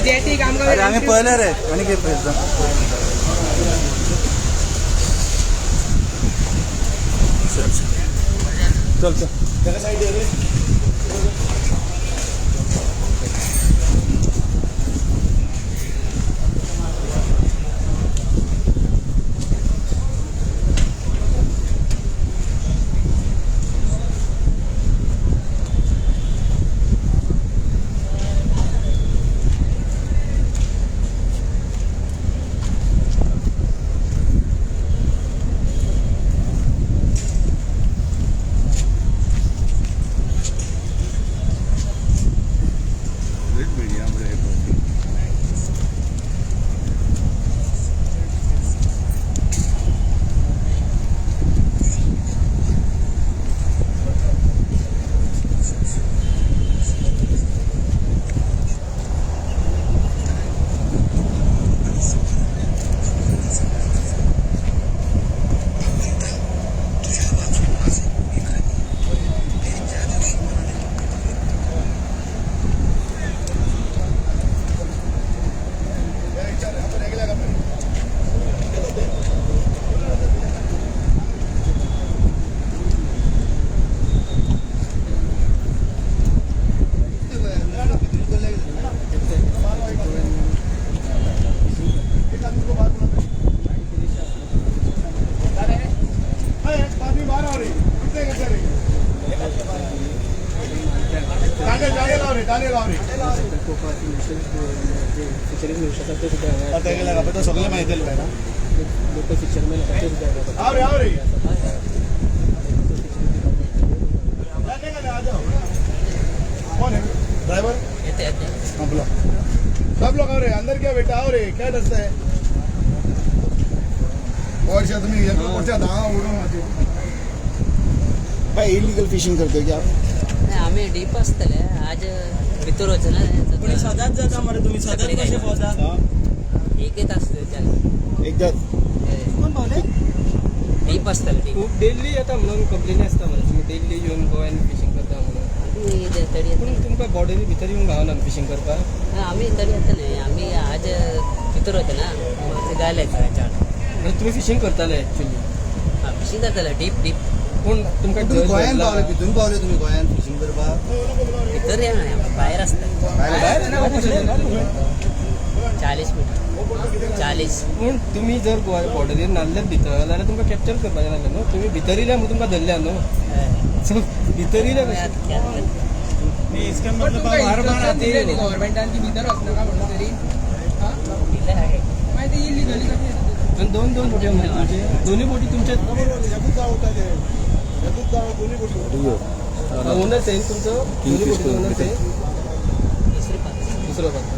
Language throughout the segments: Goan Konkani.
अरे आम्ही पळयले रे आनी कितें पळयता. चल चल. सगळे माहिती. लोकल फिशरमॅन आसा ते सुद्दां. आओ रे, आओ रे. कौन है ड्राइवर? हाँ, बुला सब लोग. आओ रे, अंदर. क्या बेटा, आओ रे, क्या डरता है? और शायद तुम्ही 10 उडून. भाई, इलीगल फिशिंग करते हो क्या आप? नाही, आम्ही डीप आसतले, आज भितर वचना. पण सदांच जाता मरे तुम्ही, सदांच कशे पोहता? एक येत आसतले चाल. एकदा कोण पावले? डीप आसतले, डीप. खूप डेली येता म्हणून कंप्लेनी आसता मरे, तुमी डेली येवन गोव्यान फिशींग करता म्हणून. आमी तडी. पूण तुमकां बॉर्डरी भितर येवंक गावना फिशींग करपाक? आमी तडी येतले, आमी आज भितर वचना, ते गायले झाड. म्हणजे तुमी फिशींग करताले एक्चुअली? फिशींग जाताले, डीप डीप. पूण तुमकां तुम्ही गोंयान पावले, भितून पावले तुम्ही गोंयान फिशिंग करपाक? भितर येना, भायर आसता. 40 मिटर, 40. पूण तुम्ही जर गोवा बॉर्डरीर नासलेत भितर जाल्यार तुमकां कॅप्चर करपाचें नासलें न्हू. तुम्ही भितर येयल्या म्हणून तुमकां धरल्या न्हू. सो भितर येयल्या कशें? इसका मतलब हर बार आते हैं. गव्हर्मेंटान की भितर वचनाका म्हणून तरी. दिलें आहे. मागीर ते इलिगली कशी येता? आनी दोन दोन बोटी मरे तुमचे, दोन्ही बोटी तुमचे ओनर सेम तुमचो? दोन्ही बोटी ओनर सेम? दुसरी पाच. दुसरो पात्र.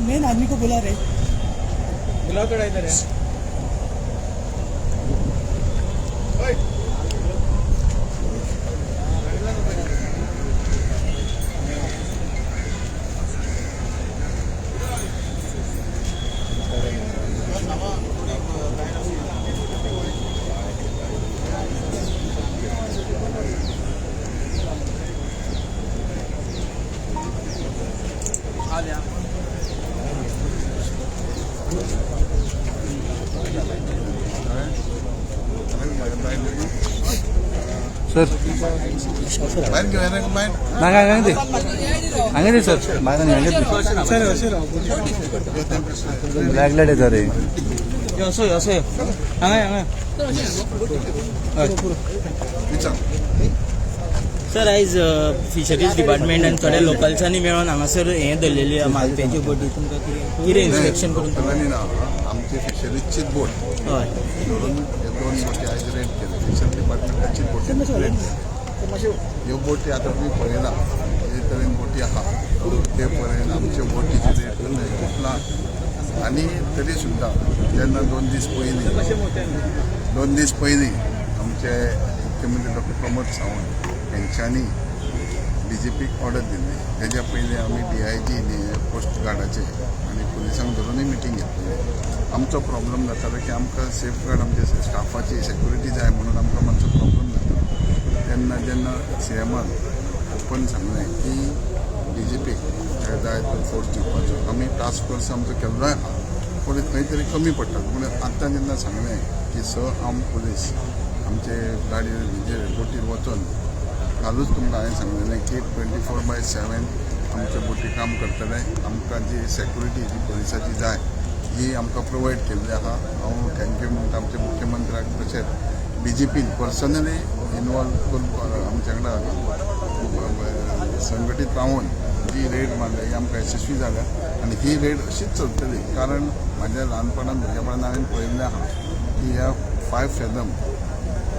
मेन आदमी को बुला रे. बुलाव कडे इधर है. सर. बाहेर घेऊया ना बाहेर. ना, हांगा दे, हांगा दे सर, भायर आनी हांगा दे. ब्लॅक लायट येता रे. असो असो, हांगा हांगा. विचार. सर, आयज फिशरीज डिपार्टमेंट आनी थोड्या लोकल्सांनी मेळून हांगासर हें धरलेली आहा मालप्याच्यो बोटी. तुमकां कितें कितें इन्स्पेक्शन करून? सगळ्यांनी ना, आमची फिशरीजचीच बोट धरून हे दोन बोटी आयज रेड केले. फिशरी डिपार्टमेंटाचीच बोटी रेड केले. ह्यो बोटी आतां तुमी पळयला, जे तरेन बोटी आहा ते पळयन आमच्यो बोटीची रेट खूब ल्हान. आनी तरी सुद्दां जेन्ना 2 दीस पयलीं आमचे मुख्यमंत्री डॉक्टर प्रमोद सावंत हेंच्यांनी डीजीपीक ऑर्डर दिल्ली, तेज्या पयलीं आमी डीआयजी कोस्ट गार्डाचे आनी पुलिसांक धरूनय मिटींग घेतलेली. आमचो प्रॉब्लम जातालो की आमकां सेफगार्ड, आमच्या स्टाफाची सेक्युरिटी जाय म्हणून आमकां मातसो प्रॉब्लम जाता. तेन्ना जेन्ना सीएमान ओपन सांगलें की डीजीपीक जाय तो फोर्स दिवपाचो. आमी टास्क फोर्स आमचो केल्लोय आहा, पूण खंय तरी कमी पडटा. पूण आतां जेन्ना सांगलें की 6 आर्म पुलीस आमचे गाडयेर हेजेर बोटीर वचोन, कालूच तुमकां हांवें सांगलेलें की 24/7 आमचे बोटी काम करतले. आमकां जी सेक्युरिटी जी पुलिसाची जाय ही आमकां प्रोवायड केल्ली आहा. हांव thank you म्हणटा आमच्या मुख्यमंत्र्याक, तशेंच बीजेपीन पर्सनली इनवॉल्व करून आमच्या वांगडा संघटीत रावन जी रेड मारल्या ही आमकां यशस्वी जाल्या आनी ही रेड अशीच चलतली. कारण म्हाज्या ल्हानपणान, भुरगेपणान हांवें पळयल्लें आहा की ह्या 5 फेदम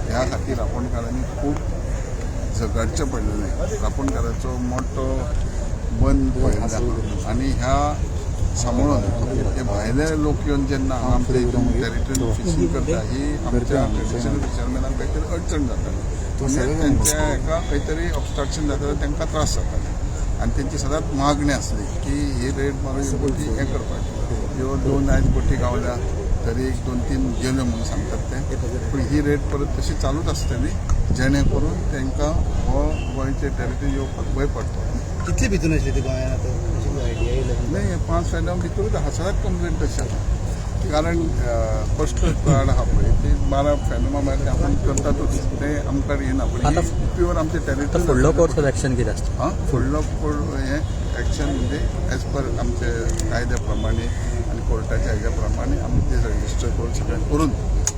ह्या खातीर रापोणकारांनी खूब झगडचें पडलेलें. रापोणकाराचो मोटो बंद पळयल्लो आहा आनी ह्या सांबाळून हे भायले लोक येवन जेन्ना आमच्या हितून टेरिटरीन फिशींग करता, ही आमच्या ट्रेडिशनल फिशरमॅनाक खंय तरी अडचण जाताली. म्हणजे तेंच्या हेका खंय तरी ऑबस्ट्रक्शन जातालें, तांकां त्रास जाताले आनी तेंची सदांच मागणी आसली की ही रेड मारून ही बोटी हें करपाची. ह्यो 2 आयज बोटी गावल्या तरी 1 2 3 गेल्यो म्हणून सांगतात ते, पूण ही रेड परत तशी चालूच आसतली जेणे करून तांकां हो गोंयचे टेरिटरी येवपाक भंय पडटलो. कितले भितून आसले ते गोंयान आतां अशी आयडिया येयल्या? नाही, 5 फेदम भितरूच आहा. सदांच कंप्लेन तशी आसा, कारण कोस्टल गार्ड आहा पळय ती 12 फेदमा भायर ते आपूण करतातूच, ते आमकां येना, पूण प्युअर आमचे टेरिटरी. फुडलो कोर्स ऑफ एक्शन कितें आसता? हां, फुडलो हें एक्शन म्हणजे एज पर आमचे कायद्या प्रमाणे आनी कोर्टाच्या हेज्या प्रमाणे आमी ते रजिस्टर करून सगळें करून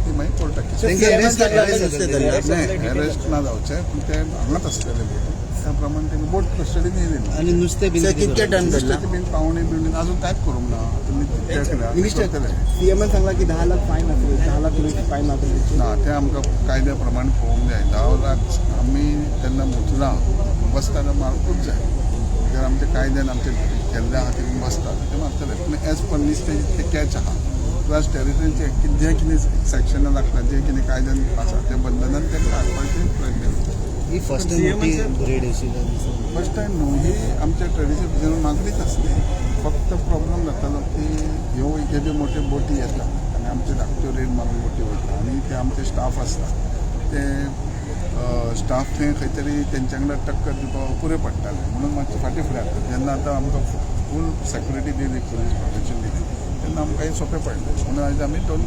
ती मागीर कोर्टाक. नाही, अरेस्ट ना जावचें, पूण ते हांगाच आसतले बोटी, त्या प्रमाणे तेंकां बोट कस्टडीन येयली. आनी नुस्तें बीन कितके टन धरला? नुस्त्याची बीन पावणी बिवणी अजून कांयच करूंक ना. तुमी मिनिस्टर, करतले. सीएमान सांगला की 10 लाख फायन आसतले, 10 लाख रुपये फायन आसतले. ना, ते आमकां कायद्या प्रमाणे पळोवंक जाय. 10 लाख आमी तेन्ना मुतलां बसता मारपूच जाय. जर आमच्या कायद्यान आमचे केल्ले आहा ते बसता ते मारतले, पूण एज पर नुस्तें जितलें कॅच आहा प्लस टेरिटरीचे जें कितें सेक्शनां लागता, जें कितें कायद्यान आसा ते बंधनान तें काडपाचे प्रयत्न करता. ही फर्स्ट टायम मोठी रेड अशी? फर्स्ट टायम न्हू, ही आमच्या ट्रेडिशनल फिशरमॅन मागणीच आसली. फक्त प्रॉब्लम जातालो की ह्यो येद्यो मोट्यो बोटी येता आनी आमच्यो धाकट्यो रेड मारून बोटी वयता आनी ते आमचे स्टाफ आसता, ते स्टाफ थंय खंय तरी तेंच्या वांगडा टक्कर दिवपाक पुरें पडटालें, म्हणून मातशें फाटीं फुडें जाता. जेन्ना आतां आमकां फूल सेक्युरिटी दिली, पुलीस प्रोटेक्शन दिली, तेन्ना आमकां हें सोंपें पडलें, म्हणून आयज आमी 2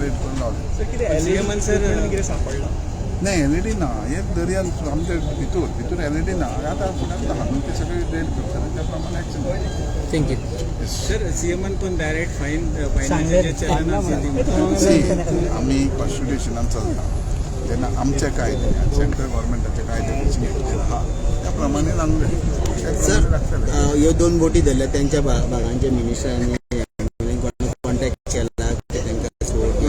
रेड करून रावले. सीएमान सर, कितें सांपडलां? नाही, एलईडी ना. हे दर्यान आमच्या भितूर भितूर एलईडी ना. आतां फुड्यान आहा न्हू, ते सगळे रेड करतले, त्या प्रमाणे action. Thank you. Sir, सीएमान पण डायरेक्ट फायन फायनाचे चलन. आमी कॉन्स्टिट्युशनान चलता तेन्ना आमचे कायदे, सेंट्रल गव्हर्मेंटाचे कायदे कशे घेतलेले आहा त्या प्रमाणे लागले. सर, लागतले. ह्यो 2 बोटी धरल्या, त्यांच्या भागांचे मिनिस्टरांनी कॉन्टॅक्ट केला की तांकां सोड?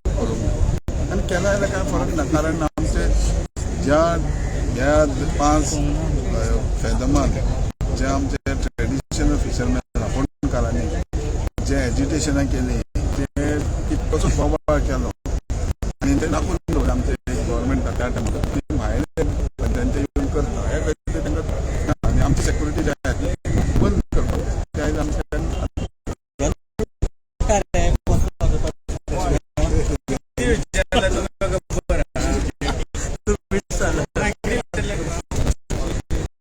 करूंक ना आनी केला जाल्यार कांय फरक ना, कारण आमचे ज्या ह्या 5 फेदमान जे आमचे ट्रेडिशनल फिशरमॅन रापोणकारांनी जे एजिटेशनां केली, जे कितकोसो बोवाळ केलो.